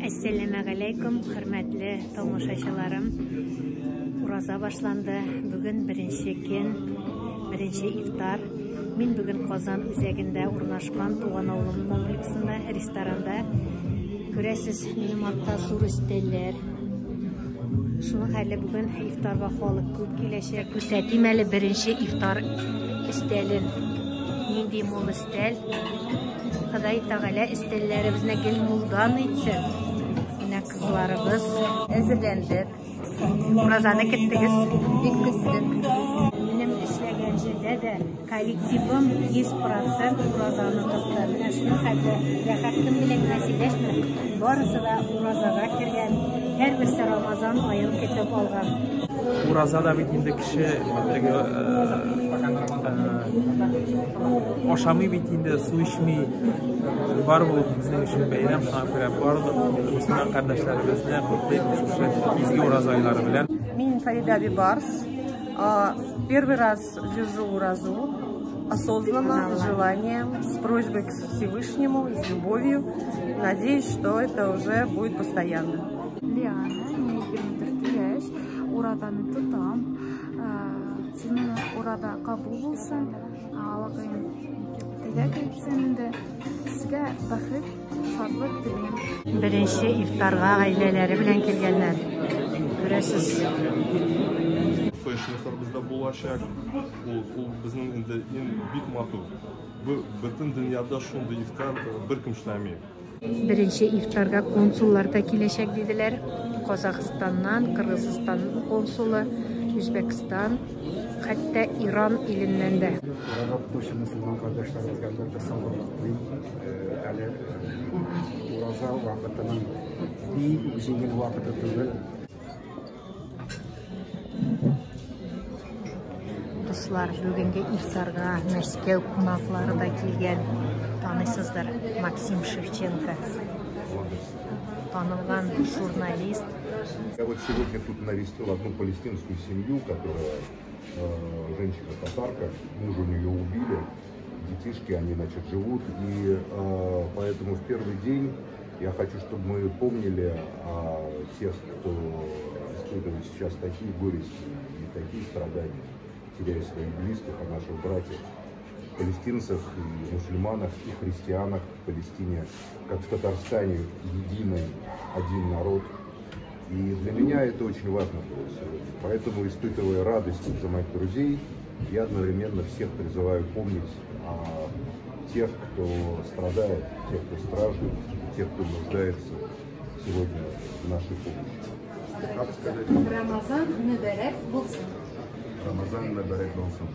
Әссәләмәгаләйкүм, хөрмәтле тамашачыларым. Ураза башланды. Бүген беренче көн, беренче ифтар. Мин бүген Казан үзәгендә урнашкан Туган авылым комплексында, ресторанда. Күрәсез, минем артта зур өстәлләр. Шуның хәле бүген ифтарга халык күп киләчәк. Күрсәтим әле беренче ифтар өстәлен. Нинди мул өстәл. Ходай Тәгалә өстәлләребезне гел мулдан итсен. Менә кызларыбыз. Әзерләндек. Уразаны көттегез? Бик көттек. Минем эшләгән җирдә дә коллективым 100% уразаны тотты. Менә шуның хәтле рәхәт, кем белән генә сөйләшмә, барысы да уразага кергән, һәрберсе Рамазан аен көтеп алган. Ураза да бит инде кеше теге ашамый бит инде, су эчми. Бар бу безнең өчен бәйрәм, шуңа күрә барлык мөселман кардәшләребезне котлыйм шушы изге ураза айлары белән. Мин Фарида Бибарс. Первый раз держу уразу осознанно, с желанием, с просьбой к Всевышнему, с любовью. Надеюсь, что это уже будет постоянно. Лиана, мне 24 яшь, уразаны тотам. Сезнең ураза кабул булсын, Аллаһым теләк әйтсен инде. Сезгә бәхет, шатлык телим. Беренче ифтарга гаиләләре белән килгәннәр. Күрәсез. Фэшн бездә булачак. Ул безнең инде иң бик матур. Бу бөтен дөньяда шундый ифтар беркем эшләми. Беренче ифтарга консуллар да киләчәк диделәр. Казахстаннан, Кыргызстан консулы, Үзбәкстан, хәтта Иран иленнән дә. Ураза тотучы мөселман кардәшләребезгә әлбәттә сабырлык телим. Әле ураза вакытының бик үк җиңел вакыты түгел. Дуслар, бүгенге ифтарга Мәскәү кунаклары да килгән. Таныйсыздыр, Максим Шевченко. Танылган журналист. Я вот сегодня тут навестил одну палестинскую семью, которая женщина-татарка, мужа у нее убили, детишки, они, значит, живут, и поэтому в первый день я хочу, чтобы мы помнили о тех, кто испытывает сейчас такие горести и такие страдания, теряя своих близких, о наших братьях, палестинцах и мусульманах, и христианах в Палестине, как в Татарстане, единый, один народ. И для меня это очень важно было сегодня. Поэтому, испытывая радость за моих друзей, я одновременно всех призываю помнить о тех, кто страдает, тех, кто страждет, тех, кто нуждается сегодня в нашей помощи. Как сказать? Рамазан мөбарәк булсын. Рамазан мөбарәк булсын.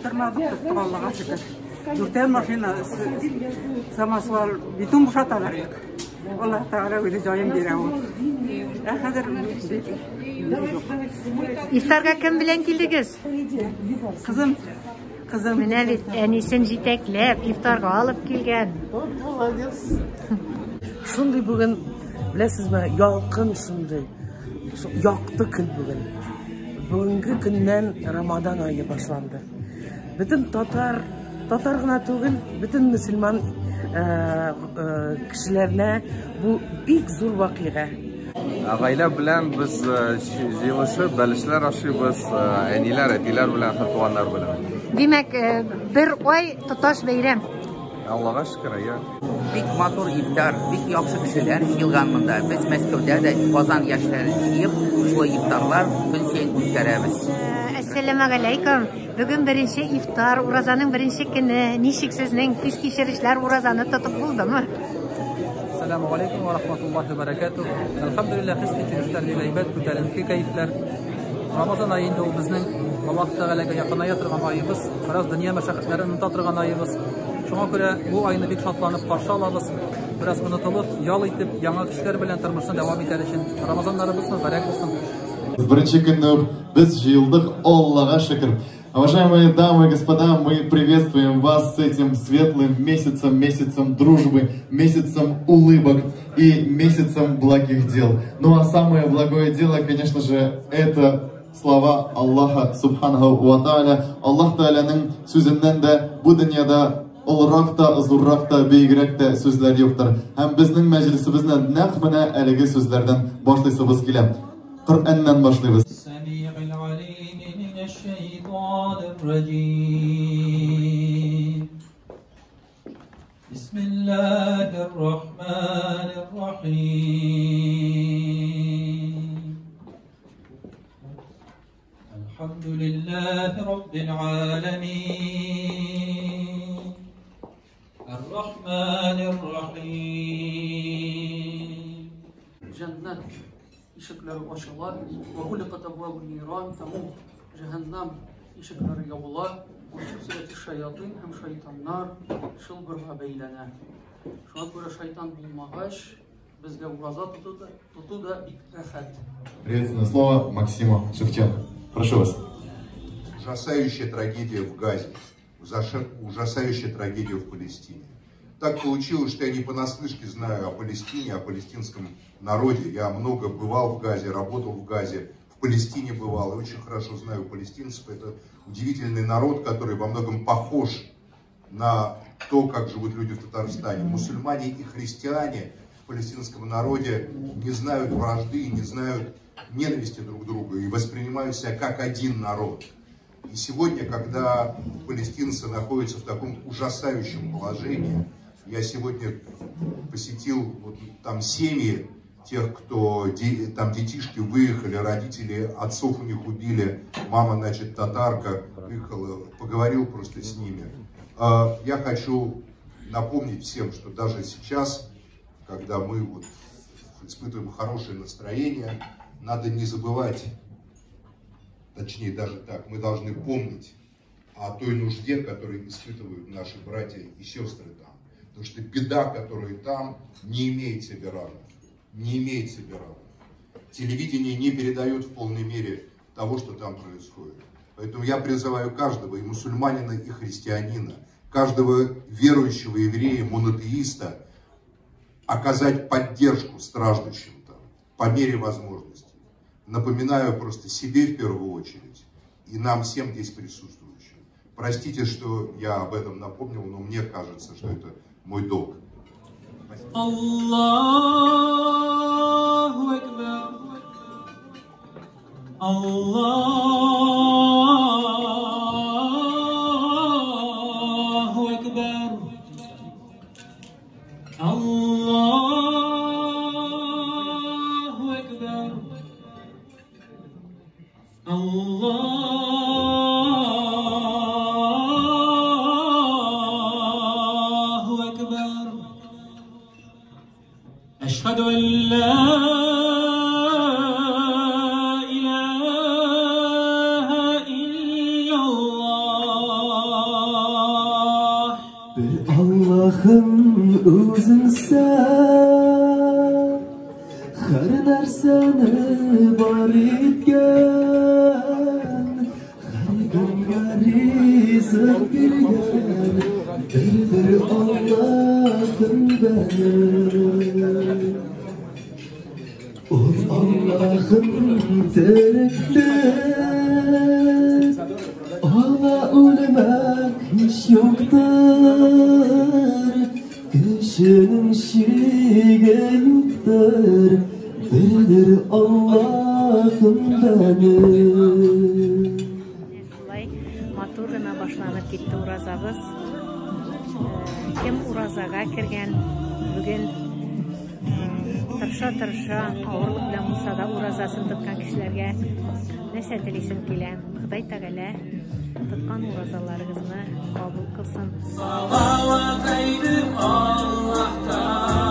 Тормадык, Аллага шөкер. Дүртәр машина самосвал битум бушаталар идек. Аллаһ Тәгалә үзе җаен бирә ул. Ә хәзер Ифтарга кем белән килдегез? Кызым. Кызым. Менә бит әнисен җитәкләп ифтарга алып килгән. Молодец. Шундый бүген, беләсезме, ялкын шундый. Якты көн бүген. Бүгенге көннән Рамадан ае башланды. Бөтен татар, татар гына түгел, бөтен мөселман кешеләренә бу бик зур вакыйга. Гаилә белән без җыелышып, бәлешләр ашыйбыз, әниләр, әтиләр белән һәм туганнар белән. Димәк, бер ай тоташ бәйрәм. Аллага шөкер, әйе. Бик матур ифтар, бик яхшы кешеләр җыелган монда. Без Мәскәүдә дә Казан яшьләрен җыеп, шулай ифтарлар көн саен үткәрәбез. Әссәламегаләйкүм. Бүген беренче ифтар, уразаның беренче көне. Ничек сезнең хис-кичерешләр, уразаны тотып булдымы? Ассаламу алейкум ва рахматуллахи ва баракатух. Әлхәмдүлилләһ, хис-кичерешләр бик әйбәт, күтәренке кәефләр. Рамазан ае инде ул безнең Аллаһ Тәгаләгә якыная торган аебыз, бераз дөнья мәшәкатьләрен оныта торган аебыз. Шуңа күрә бу айны бик шатланып каршы алабыз. Бераз онытылып, ял итеп, яңа көчләр белән тормышны дәвам итәр өчен Рамазаннарыбыз мөбарәк булсын. Беренче көнне үк без җыелдык, Аллага шөкер. Уважаемые дамы и господа, мы приветствуем вас с этим светлым месяцем, месяцем дружбы, месяцем улыбок и месяцем благих дел. Ну а самое благое дело, конечно же, это слова Аллаха Субханаху ва Тааля. Аллаһ Тааляның сүзеннән дә бу дөньяда олырак та, зуррак та, бөегрәк тә сүзләр юктыр. Һәм безнең мәҗлесебезне нәкъ менә әлеге сүзләрдән башлыйсыбыз килә. Коръәннән башлыйбыз. بسم الله الرحمن الرحيم الحمد لله رب العالمين الرحمن الرحيم Җәннәт ишекләре ачыла, وغلقت أبواب النيران тәмуг, җәһәннәм ишекләре ябыла, وسلسلة الشياطين һәм шайтаннар чылбырга бәйләнә. Шуңа күрә шайтан булмагач, безгә ураза тоту да бик рәхәт. Приветственное слово Максиму Шевченко. Прошу вас. Ужасающая трагедия в Газе, ужасающая трагедия в Палестине. Так получилось, что я не понаслышке знаю о Палестине, о палестинском народе. Я много бывал в Газе, работал в Газе, в Палестине бывал и очень хорошо знаю палестинцев. Это удивительный народ, который во многом похож на то, как живут люди в Татарстане. Мусульмане и христиане в палестинском народе не знают вражды, не знают ненависти друг к другу и воспринимают себя как один народ. И сегодня, когда палестинцы находятся в таком ужасающем положении, я сегодня посетил вот там семьи тех, кто там детишки выехали, родители, отцов у них убили, мама, значит, татарка, выехала, поговорил просто с ними. Я хочу напомнить всем, что даже сейчас, когда мы вот испытываем хорошее настроение, надо не забывать, точнее даже так, мы должны помнить о той нужде, которую испытывают наши братья и сестры там. Потому что беда, которая там, не имеет себе равных. Не имеет себе равных. Телевидение не передает в полной мере того, что там происходит. Поэтому я призываю каждого, и мусульманина, и христианина, каждого верующего еврея, монотеиста, оказать поддержку страждущим там, по мере возможности. Напоминаю просто себе в первую очередь, и нам всем здесь присутствующим. Простите, что я об этом напомнил, но мне кажется, что это мой долг. Аллаху Акбар. Аллаху Акбар. Аллаху Акбар. Аллаху Акбар. أشهد أن لا إله إلا الله. Bir Allah'ım o'zingsan, har narsani bor etgan, har kimga rizq bergan, bir Allah'ım benim. Ol Allah'ım tiriktir, Ona ölmek hiç yoktur, Kişinin şiği yoktur, Birdir Allah'ım benim. Шулай матур гына башланып китте уразабыз. Кем уразага кергән, бүген тырыша-тырыша, авырлык белән булса да уразасын тоткан кешеләргә нәрсә телисең килә? Ходай Тәгалә тоткан уразаларыгызны кабул кылсын. Салават әйтеп Аллаһтан.